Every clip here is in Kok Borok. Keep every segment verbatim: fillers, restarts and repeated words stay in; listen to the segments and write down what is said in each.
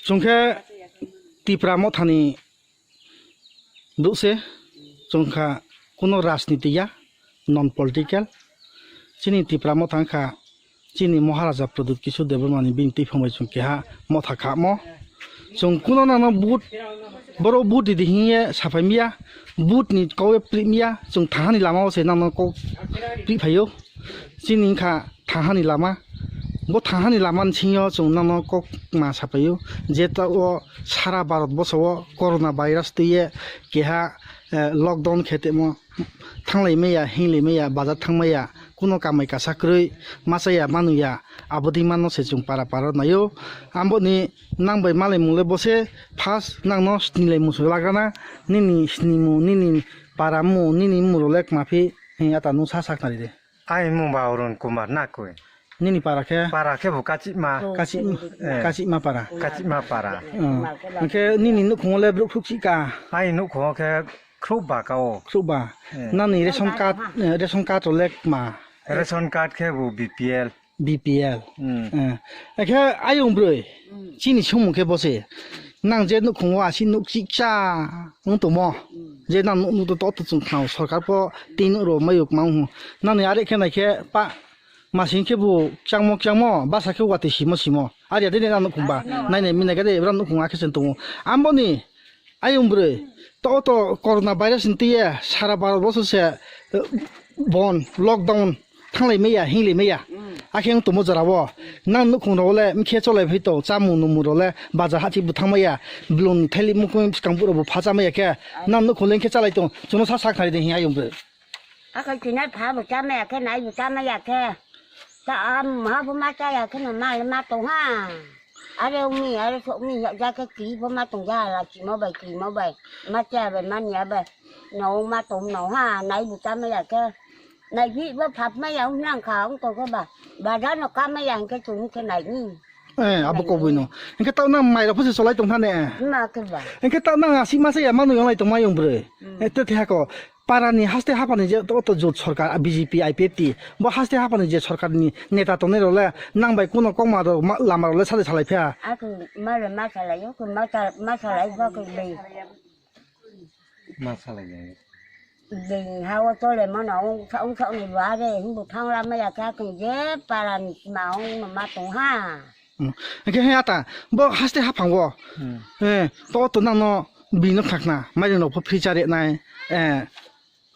Chwng khe Tipra Mothani bwse, chwng kha kuno rajniti ya, non political. Chini Tipra Motha wngkha chini Maharaja Pradyut Kishore Debbarmani bini twi phangbai chwng keha motha khamo. Chwng kuno nangno vote, boro vote ridi hiye sapai miya, vote ni kok pri miya, chwng thahani lama o se nangno kok pri phaio. Chini wngkha thahani lama. Bo thahani lama ni singyo chwng nangno kok ma sapaio. Je ta o sara Bharat boso o corona virus twiye keha, eh, lockdown khe temo thanglai maya, hinglai maya, bazar thang maya, kuno kamai kasa kwrwi, machaya manuya, abodi mano se chwng para para naio. Amboni nang bai malai mung le bose first nangno snilai musu lagana, nini snimu, nini para mu, nini muro lek mafi, hin ata nu sa sak nari de. Ai mung ba Arun Kumar na koi. Nini para khe? Para khe bo Kachima. Kachi-, Eh. Kachima para. Kachima para. Hmm. Hwnkhe nini nukhungo le bruk phuk chika? Ai nukhungo khe khrup ba ka o. Khrup ba. Eh. Nani ration card, eh, ration card rok le ma? Ration card khe bo B P L. B P L. Hmm. Eh. Hwnkhe ayung brwi. Hmm. Chini sumung khe bose. Nang je nukhungo asi nuk chikcha wng tongmo. Hmm. Je nang nuk nuk to to chwng khna o, sorkar po tin ro mayuk mang hu. Nani are khe nai khe pa Masing khe bo kyangmo kyangmo, basa khe watwi simo simo. Ari ade nang nukhung ba. Nai nai mina gade ebra nukhung akhe sen tongo. Amboni ayung brwi to to corona virus ni tiye sara Bharat boso se, eh, bon lockdown thanglai maya, hinglai maya. Akhe wng tomo jora o. Nang nukhung ro le mkhe cholai phai to, chamung numung ro le bajar hachi bo thang maya. Blong ni thaili mukung skang buro bo phacha maya khe. Nang nukhung le khe chalai tong. Chuno sa sak thari de hin ayung brwi. Akai tinai pha bo cha maya khe, nai bo cha maya khe. Ta am ha bo ma cha ya khe no ma le ma tong ha. Are umi, are so umi ya ja khe kri bo ma tong ja la chi mo bai, kri mo bai. Ma cha bai, ma nya bai. No ma tong no ha, nai bo cha maya khe. Nai bi bo phap maya ung nang kha ung to khe ba. Ba ja no ka maya hing khe chung khe nai ni. Eh, abo kobui no. Hingke ta nang mai rok pho se cholai tong thane. Ma khe ba. Hingke ta nang asi ma cha ya ma no yong lai tong ma yong brwi. Hmm. Eh, te the ko. Parani haste haphani je to, to jot sorkar, B J P, I P F T, bo haste haphani je sorkarni neta tongnai rok le nang bai kuno kokma rok ma, lama rok le sade salai phiya. Ako mare ma salai yo, ko ma sa-, ma salai ba ko le. Ma salai ya. Dei ha o tole mano ong sa, ong sa ni ba re, himbo thang la ma ya kha ko je parani ma ong ma tong ha. Hmm. Hingke he ata, bo haste haphango. Hmm. Eh, to, to nangno bini khakna, mairing rok pho free cha rinai. Eh,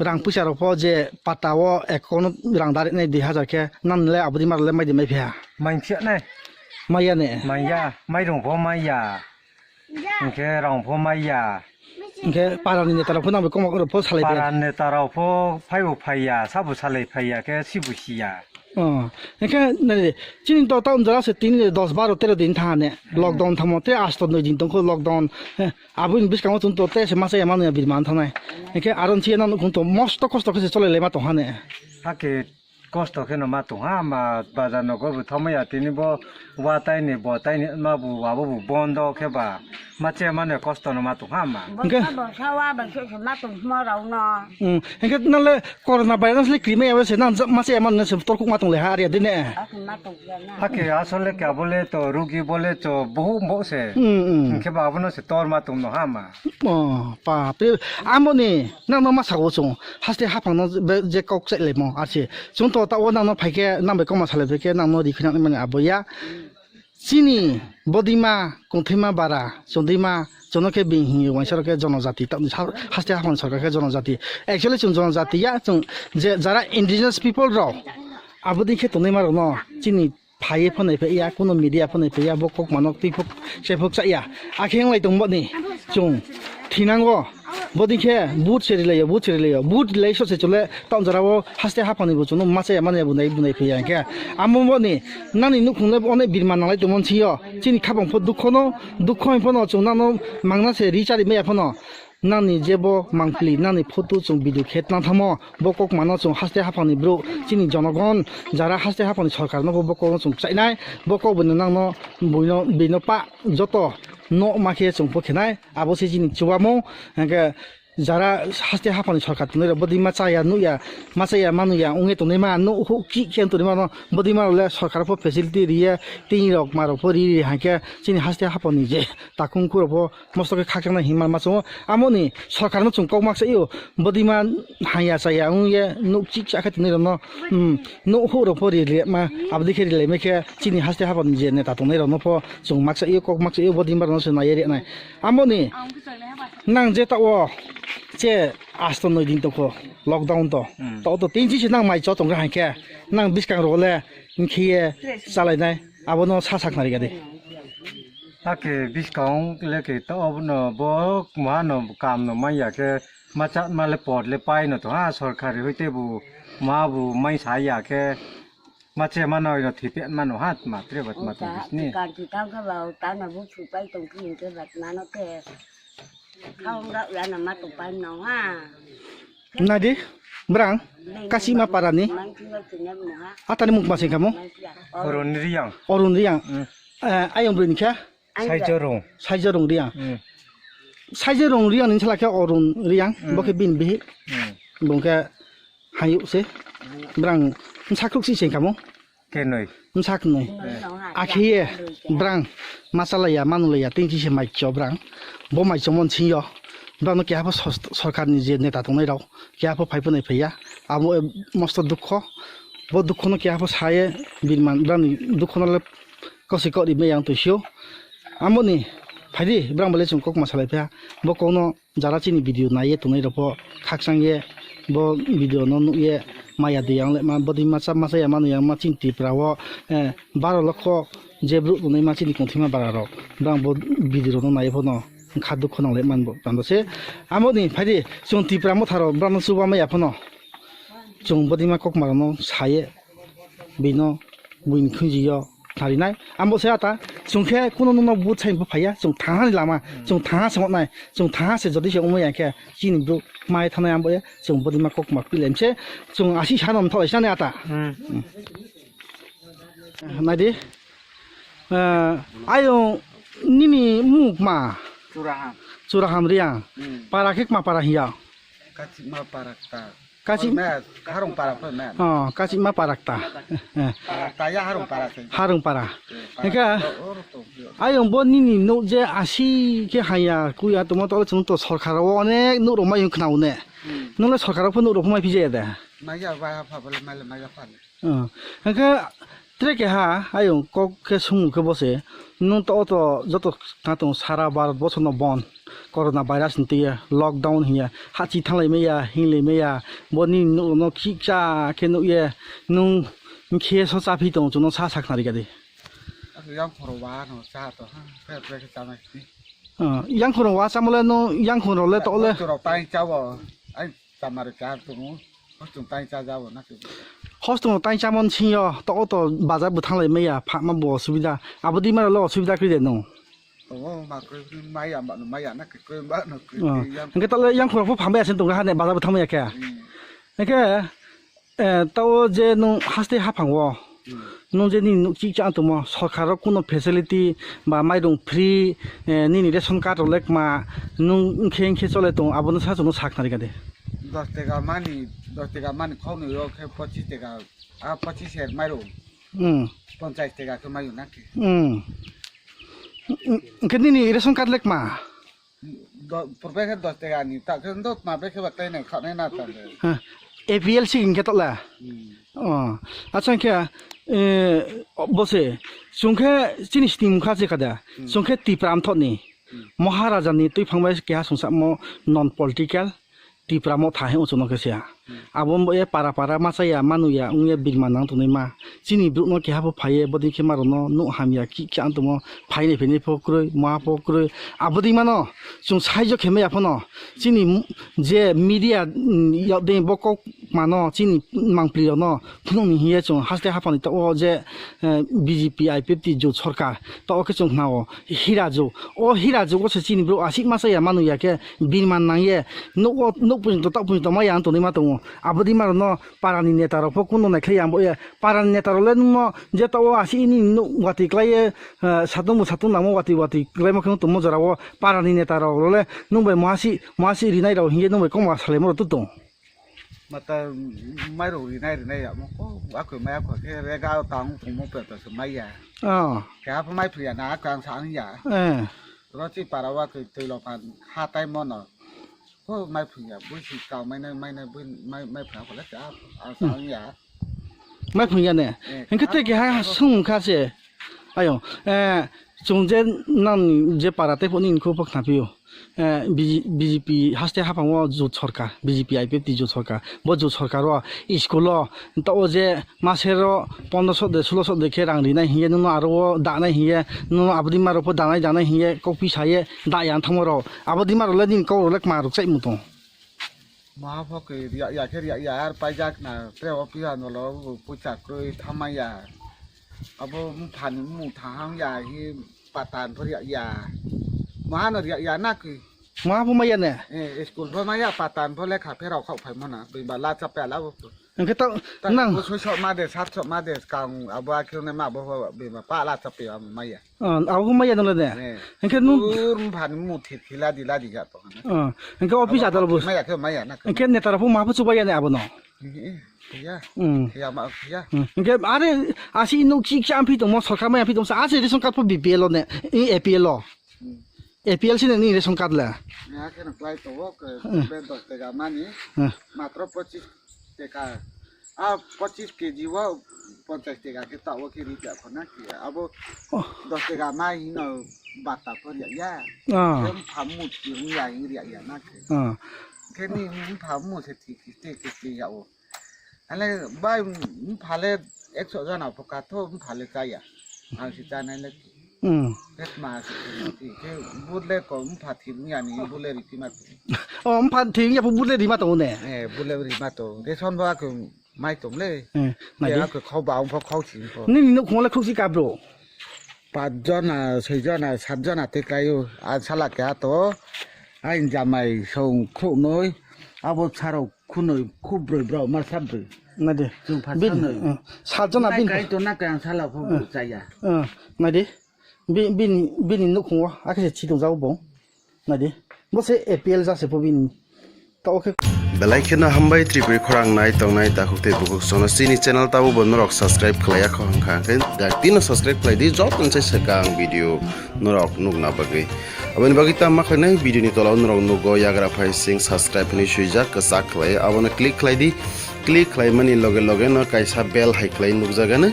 rang puisa rok pho je pata o account o rang da rinai dui hazar khe, nang le aboni mar le mai di mai phiya. Mai phiya nai. Mai ya ne. Mai ya, mairing pho mai ya. Hingke rang pho mai ya. Hingke parani neta rok pho nang bai koma koro pho salai phiya. Parani neta rok pho phai bo phai ya, sabo salai phai ya khe si bo si ya. Oh, hingke nai, chini to town jora se tin, dos, baro, tero din tha ne, lockdown thamo, te asto noi din tongkho lockdown, eh, aboni bwskango chwng to te se masa ya mano ya birman thanai, hingke aron chiya nang nukhung to mosto kosto khe se cholai lai ma tong ha ne. Hake kosto khe no ma tong ha, ma bazar nogo bo thangma ya tini bo wa tai ni, bo tai ni, ma bo, wa bo bo bondo khe ba. Ma che mane kosto no ma tong ha ma. Hingke? Bwsa bwsa wa bai se se ma tong hmo rok no. Hmm, hingke nang le corona virus le kri maya se nang ja-, ma che mane se torkuk ma tong le ha ari de ne. Ak ma tong ya na. Hake asole khe abo le to rugi bo le to bohu bo se. Hmm, hmm. Hingke ba abo no se tor ma tong no ha ma. Oh, pa, pre, amo ni nang no ma sa o chung. Haste haphang no be je kok chai le mo a se. Chung to ta o nang no phai khe nang bai kok ma sa le phai khe nang no ri khe nang mane abo ya. Chini bodima, kongthaima bara, chondima, chono khe bini hinwi waisa rok khe jonojati, tamni sa-, haste haphang sorkar khe jonojati. Actually, chwng jonojati ya, chwng je jara indigenous people rok, aboni khe tongnaima rokno chini phaiwi phano phai ya, kuno media phano phai ya, bo kok mano twi phok, se phok cha ya. Akhe wng lai tong boni chwng thinango. Bodin khe vote se rilaio, vote se rilaio, vote rilai sose chole town jora o haste haphang ni bo chwngno machaya mani bunai bunai phiya hwnkhe. Amo boni nani nukhung le onek birma nanglai tongmani sio chini khapang pho dukho no, dukho hwn phano chwng nano mangna se ri chari maya phano nani je bo mangpili nani photo chwng video khe tlang thamo bo kok mano chwng haste haphang ni bro chini jonogon jara haste haphang ni sorkar no bo kok no chwng chainai bo kok bini nangno buino bino pa joto no ma khe chwng pho khenai. Abo se chini chubamung, hingke Jara haste haphangni sorkar tongnai rok bwdwi ma chaya nukya, ma chaya ma nukya wngwi tongnai ma, nukhuk chih khe tongnai mano, bwdwi ma rok le sorkar pho facility riya, tini rok ma rok pho ri ri hai khe chini haste haphangni je takung kurok pho mosto khe khakchangna hinma ma chwngo. Amoni sorkar no chwng kok mak saio, bwdwi ma haya chaya wngwi nuk chih cha khe tongnai rok no, hmm, nukhuk rok pho ri ri ma, abdi khe ri lai ma khe chini haste haphangni je neta tongnai rok no pho chwng mak saio, kok mak saio, bwdwi ma rok no se nai ri nai. Amoni Nang je ta o che asto noi din tongkho lockdown to. Hmm. To to tin chi se nang mai cho tong hai khe nang biskang ro le khiye chalai nai abono sa sak nari gadi. Hakhe biskang le ke to abono bo ma no kam no mai ya khe ma cha ma le pot le pai no to ha sorkari hoite bu ma bu mai sa ya khe Ma che mano ino thipe mano ha ma tre bat ma to bisni. Kan ti tang ka ba ta na bu chu pai tong ki ke bat mano te. Khang ra ya na ma to pai no ha. Na di brang kasi ma para ni. Mang ki wa ki ne mo ha. Atani muk ma sing kamo. Mang ki ya. Orun Riang. Orun Riang. Hmm. Eh, ayong bini kha. Saijorung. Saijorung Riang. Hmm. Saijorung Riang ni sala khe Orun Riang. Hmm. Bo khe bin bihi. Hmm. Bung khe Hayuk se. Brang msakruk si sengkamo. Kenoi. Msaknoi. Akhiye brang masalaya manulaya tingchi se maicho brang. Bo maicho mon sinyo. Brang no keha pho sos-, sorkar ni je neta tongnai rok keha pho phai phonai phaiya. Abo, eh, mosto dukho. Bo dukho no keha pho saye birman brang ni dukho no le kosi kori me yang tuisio. Amoni phaidi brang bale chung kok masalai pha. Bo kok no Jara chini video naiye tongnai rok pho khakchang ye bo video no nukye maya de yang le ma bwdwi masa masa ya manu yang ma chini Tripura o, eh, baro lokho je bru tongnai ma chini kongthima bara rok brang bo video rok no naiye pho no kha dukho nang le man bo tando se amo ni phaidi chwng Tripura motha rok brang no chuba maya pho no chwng bwdwi ma kok ma rok no saye bino buini khunjio. Tharinai. Ambo se ata, chwng khe kuno nungno but sai bo phaiya, chwng thangani lama, chwng thanga se nai, chwng thanga se jodi se omo yang khe, chini bru mai thanai ambo ye, chwng bodi ma kok ma pilem se, chwng asi sa nom thok sinani ata. Hmm. Hmm. Naidi. Eh, ayo nini muk ma. Churaham. Churaham Riang. Hmm. Para khe ma para hiya. Kachima para ta. Kachi- Met, harung para pho met. Oh, kachi ma parak ta. Eh, Para ta ya harung para se. Harung para. Eh, Hingke para to, oro to. Ayong bo nini nuk je asi ke haya kuya tongma tole chwng to sorkar o onek nuk rok mayung khna une. Hmm. Nole sorkar o pho nuk rok mai phije de. Maya ba ha pha bole male maya pha le. Oh. Hingke Tre keha ayung kok khe sumung khe bo se, nwng to, o to joto kha tongo sara Bharat boso no bon, corona virus ni twi lockdown hiya, hachi thanglai maya, hinglai maya, bo nini nuk no khiksa khe nukye, nwng khe so chaphi tongo, chwngno sa sakna rikadi. Yang khoro wa no cha to, ha, pre pre khe cha nai. Ah, yang khoro wa chamole no, yang khoro le to le. Choro tai cha wo, ai chamare cha tongo. Hostung tai cha jabo na ke. Hostung tai chamon singyo, to o to bazar bo thanglai maya, phama bo osubida. Abo di mara lo osubida kri de no. O ma kri maya ma no maya na ke kri ba no kri. Ah. Yang Hingke tole yang khoro pho phama ya sen tonga hane bazar bo thangmaya khe. Hmm. Hingke, eh, to o je no haste haphang o. Hmm. Nwng je nini nukchik cha tongmo, sorkar rok kuno facility ba mairung free, eh, nini ration card rok lekma, nwng wngkhe wngkhe chole tongo, abono sa chwngno sakna rikadi. Dos tega mani, dos tega mani khoknwi rok khe pochis tega, ah, pochis her mairung. Hmm. Ponchais tega khe mairung na khe. Hmm. Wngkhe nini ration card lekma? Do-, purbe khe dos tega ni, ta khe do ma be khe ba tai nai kha nai na ta de. Ha, A P L C hingke tole. Hmm. Oh, acha hingke, eh, bo se, chwng khe chini sini mukha se kada. Hmm. Chwng khe Tipra amthok ni. Hmm. Maharaja ni twi phang bai keha sungsamo non political. Tipra mo tha he uchuno khe sia. Abo bo ye para para ma chaya, ma nuya, wng ye birma nang tongnai ma. Chini brouh no keha pho phai ye, bodi khe ma rok no nuh hamya, ki khe ang tongmo, phai ni phai ni pho kwrwi, ma pho kwrwi. Abo di mano, chwng saijo khe maya phano, chini m-, je media, mm, yok de bo kok mano, chini mangpli rok no, phunuk ni hiye chwng haste haphang ni to o je, eh, B J P I P F T jot sorkar, to o khe chwng khna o. Hira jug. O hira jugo se chini brouh asik ma chaya ma nuya khe birman nang ye. Nuk o, nuk pung to, tak pung to ma yang tongwi ma tongo. Abodima rokno parani neta rok pho kunu naikhlai ya, ambo ya parani neta rok le nwngno je taoh o asi ini nuk watwi klai ye, eh, satung bo satung nangmo watwi watwi klaima khe tongmo jora o parani neta rok le nwng bai moha si, moha si rinai rok hinkhe nwng bai kokma salaimo rok tong. Mata mairok rinai rinai ya mo ko akoi mai akoi khe rega tang tongmo pe pe se mai ya. Oh. Khe abo mai phri ya na akoi ang sa ang ya. Eh. Rochi para wa koi twi lo phan ha tai mono. Ko mai phung ya, bui si kau mai nai, mai nai, bui mai, mai phung ko le cha, a sa ang ya. Mai phung ya ne? Eh, hinkhe te ah, ke ha ah, sung kha se. Ayo, eh, chung je nang je para te phone in ko phok na piyo. Eh, B J P haste hapang o jut sorkar, B J P I P F T jut sorkar. Bo jut sorkar o school o ta o je Masero pondroso de, suloso de khe rang rinai hiye, nono aro o danai hiye, nono abodima rok pho danai danai hiye, kokpi saye da yang thangma rok. Abodima rok le nini kok rok le kma rok chai mutung. Maha pho khe riya ya khe riya ya ar paijak na tre o piya no lo pucha kroi thamaya. Abo mphani mu thahang ya hi patan pho riya ya. Maha no riya ya na khe. Maha pho maya ne? Eh, school pho maya patan pho lekha pherok khok phai mona. Bimba la chapya la bo. Hingke to nang. Bo soi sok ma de, sat sok ma de, kang abo akhir ne ma bo bima pa la chape amo maya. Ah, abo maya nang le de. Eh. Hingke nu. Tur mphani mu thik thila di la di ja to. Ah, hingke office adal bo. Maya khe maya na. Hingke netara pho ma pho chubaya ne abo no. Eh, eh, ya. Hmm. Ya ma ya. Hmm. Hingke are asi nuk chik cha amphi tongmo sorkar maya amphi tongmo sa asi ration card pho B P L o ne, eh, A P L o. Hmm. A P L sini ni ration card le. Ya khe no klai tongo, ke Hmm. be dos tega mani, Hmm. matro pochis tega. A pochis K G o ponchas tega khe ta o khe ri ta khona khe. Abo Oh. dos tega mai hino bata ko ya ya. Ah. Khe phamu ti ya ya ya na khe. Ah. Khe ni phamu se ti ti ti ya o. Ale bai mphale ekso jana pho katho mphale chaya. Ang si chanai le. Hmm. Pet ma si ti ke budle ko mpha thim ya ni bule ri tima. Oh, mpha thim ya bule ri ma to ne. Eh, bule ri ma to. Ke son ba ko mai tom le. Eh, mai de. Ke ko khau ba pho khau si pho. Ni ni no khong le khuk si ka bro. Pach jona, soi jona, sat jona te kayo. A sala ke to. Ai jamai song khuk noi. Abo saro khunoi, khubroi bro, ma sabri. Nadi. Chwng pha Bin, sanoi. Eh, sajona Nai bin. Kai to na kai ang sala pho Eh. Chaya. Eh, nadi. Bi-, bini, bini nukhungo, akhe se chitong jago bo. Nadi. Bo se A P L ja se pho bini. Ta oke. Belai kheno hambai Tripuri khorang nai tongnai takhuk tei bukhuk sono chini channel tabo bo norok subscribe khlaiya kho hwnkha hwnkhe da tino subscribe khlai di jotoni sai swkang video norok nukna bagwi. Aboni bagwi tamo khlainai video ni tola o norok nugo yagra phai sing subscribe hinwi swijak kwchak khlai abono click khlai di, click khlai mani loge loge no kaisa bell hai khlai nukjagano,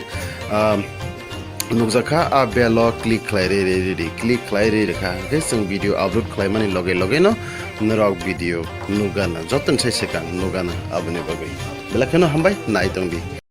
ah, nukjakha a bell o click khlai re re re re click khlai re re kha hwnkhe chwng video upload khlai mani loge loge no norok video nukgana jotoni sai swkang nukgana aboni bagwi belai kheno hambai nai tong di.